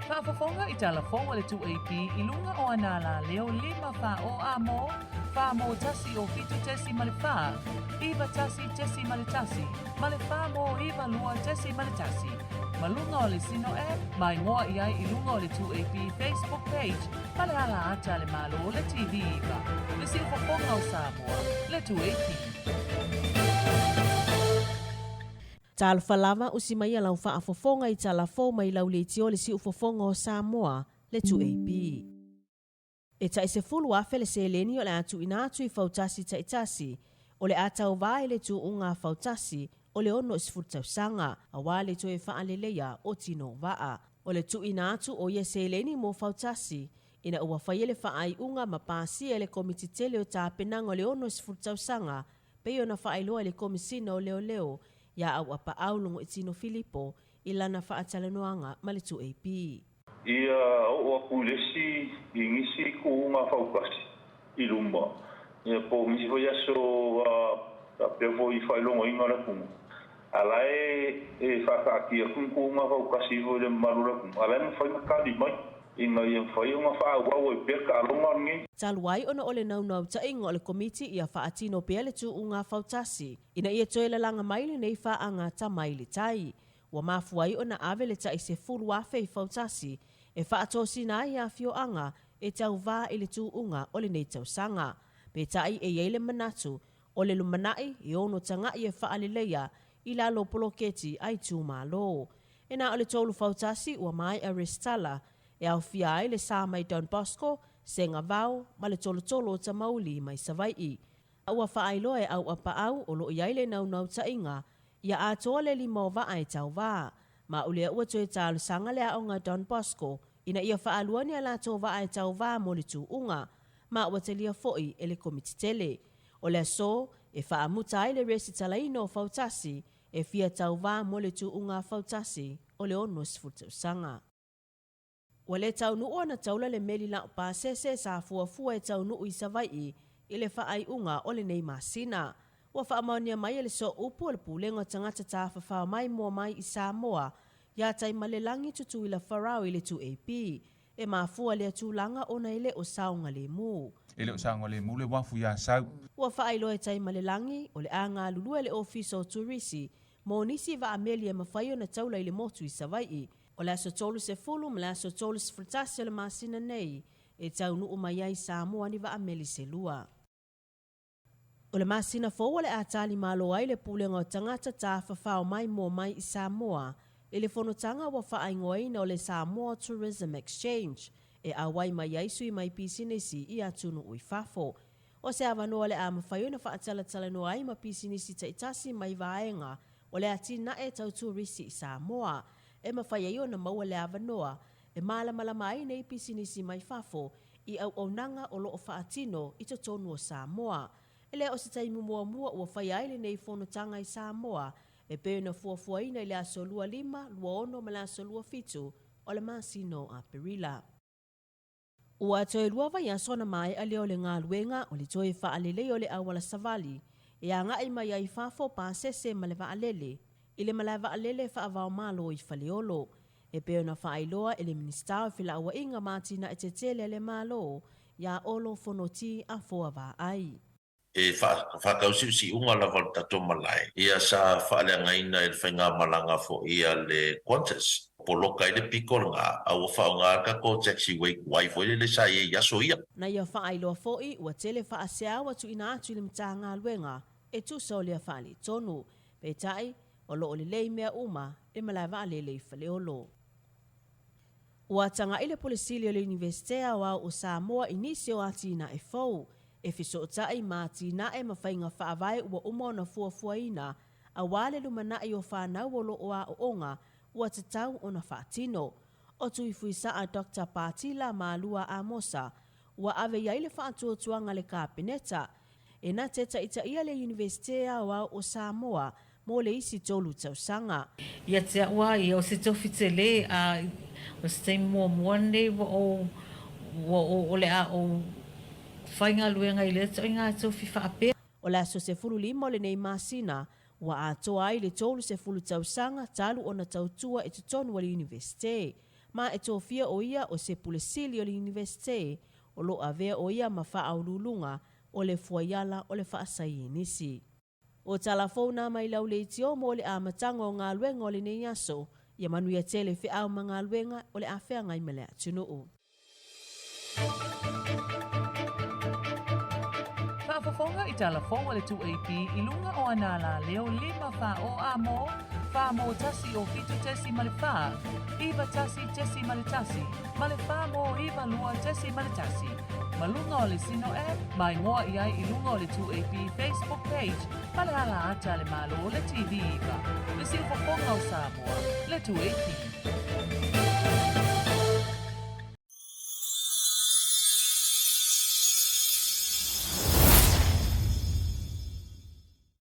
Faafofoga i tala fou a le 2AP i luga o ana alaleo 5 4 o A mo, 4 mo 1 o 7.4, 9 1.1 ma le 4 mo 9 2.1. Ma luga o le Sino App, ma igoa i ai i luga o le 2AP Facebook page ma le ala ata a le Malo le TV 9, le siufofoga o Samoa, le 2AP. Talofa lava, usi mai a lau faafofoga i tala fou mai lau leitio le siufofoga o Samoa, le 2AP. E tai 10,000 le seleni o le a tuuina atu i fautasi taitasi, o le a tauvā i le tuuga a fautasi o le 60 tausaga, aua le toe faaleleia o tino vaa. O le tuuina atu o ia seleni mo fautasi, ina ua faia le faaiuga ma pasia e le Komiti Tele o Tapenaga o le 60 tausaga, pei ona faailoa e le Komisina o Leoleo iā Auapaau Logoitino Filipo i lana faatalanoaga ma le 2AP. Ia oo aku i le isi i nisi kuuga faukasi i luma, ia po o nisi foi aso faapea foi i faailogaina o le atunuu, a la e e faataatia atu ni kuuga faukasi foi i le mamalu o le atunuu, a la e mafai ona tali mai ina ia mafai ona faaauau ai pea taaloga lenei. Talu ai ona o le naunautaiga o le Komiti ia faatino pea le tuuga fautasi ina ia toe lalaga mai lenei faaagata mai le tai. Ua mafua ai ona ave le tai 10,000 i Fautasi e faatosina ai afioaga e tauvā i le tuuga o lenei tausaga. Peitai e i ai le manatu o le lumanai e ono taga'i e faaleleia i lalo o poloketi a itumalo. E na o le tolu fautasi ua maea resitala e aofia ai le sa mai Don Bosco, Segavao ma le tolotolo o Tamauli mai Savai'i. A ua faailoa e Auapaau o lo o i ai le naunautaiga ia atoa le lima o vaa e tauvā. Ma o lea ua toe talosaga le aoga Don Bosco ina ia faalua ni a latou vaa e tauvā mo le tuuga, ma ua talia foi e le Komiti Tele. O le aso e faamuta ai le resitalaina o Fautasi e fia tauvā mo le tuuga a Fautasi o le 60 tausaga. Ua le taunuu ona taula le meli laupasese sa fuafua e taunuu i Savai'i i le faaiuga o lenei masina. Ua faamaonia mai e le Sooupu o le Pulega o Tagata Tafafao Maimoa Mai i Samoa iā Taimalelagi Tutuila Farao i le 2AP, e mafua lea tulaga ona e le o saogalemu. E le o saogalemu le uafu iā Sau. Ua faailoa e Taimalelagi, o le a galulue le Ofisa o Turisi mo nisi vaa meli e mafai ona taula i le motu i Savai'i. O le aso 30 ma le aso 31 o le masina nei e taunuu mai ai Samoa ni vaa meli se lua. O le masina fou o le a tali malo ai le Pulega o Tagata Tafafao Maimoa Mai i Samoa i le fonotaga ua faaigoaina o le Samoa Tourism Exchange e auai mai ai sui mai pisinisi i atunuu i fafo. O se avanoa le a mafai ona faatalatalanoa ai ma pisinisi taitasi mai vaega o le atinae tau turisi i Samoa e mafai ai ona maua le avanoa e malamalama ai nei pisinisi mai fafo i auaunaga o lo o faatino i totonu o Samoa. E le o se taimi muamua ua faia ai lenei fonotaga i Samoa e pei ona fuafuaina i le aso 25, 26 ma le aso 27 o le masina o Aperila. Ua toe lua vaiaso ona maea lea o le galuega o le toe faalelei o le auala savali e agai mai ai fafo pasese ma le vaalele i le malae vaalele faavaomalo i Faleolo. E pei ona faailoa e le Minisita o Felauaiga ma Atinae Tetele a le Malo iā Olo Fonoti Afoa Vaai. E faatausiusiuga lava o le tatou malae, ia sa faaleagaina e le faigamalaga foi a le Qantas. Poloka ai le piko lena, a ua faaaoga le tatou taxiway tuai foi lele sa i ai i aso ia. Na ia faailoa foi ua tele faaseao ua tuuina atu i le Matagaluega e tusa o lea faaletonu. Peitai, o lo o lelei mea uma i le malae vaalele i Faleolo. Ua taga'i le Pule Sili o le Iunivesite Aoao o Samoa i nisi o atinae fou e fesoota'i ma atinae ma faiga faavae ua uma ona fuafuaina aua le lumana'i o fanau o lo o aooga ua tatau ona faatino. O Tuifuisa'a Doctor Patila Malua Amosa ua ave i ai le faatuatuaga a le Kapeneta e na te taitaia le Iunivesite Aoao o Samoa mo le isi tolu tausaga. Ia te au a ia, o se tofi tele, a o se taimi muamua lenei ua ou, ua ou, o le a ou faigaluega i lea ituaiga tofi faapea. O le aso 15 o lenei masina, ua atoa ai le 30 tausaga talu ona tautua i totonu o le Iunivesite. ma e tofia ʻo ia o se Pule Sili o le Iunivesite o lo o avea ʻo ia ma faauluuluga o le fuaiala o le faasaienisi. O tala fou nā mai lau leitio mo le amataga o galuega o lenei aso, ia manuia tele feau ma galuega o le a feagai ma le atunuu. Faafofoga i tala fou a le 2AP i luga o ana alaleo 5 4 o a mo, 4 mo 1 o 7.4, 9 1.1 ma le 4 mo 9 2.1. Ma luga o le Sino App, ma igoa i ai i luga o le 2AP Facebook page ma le ala ata a le Malo le TV 9, le siufofoga o Samoa, le 2AP.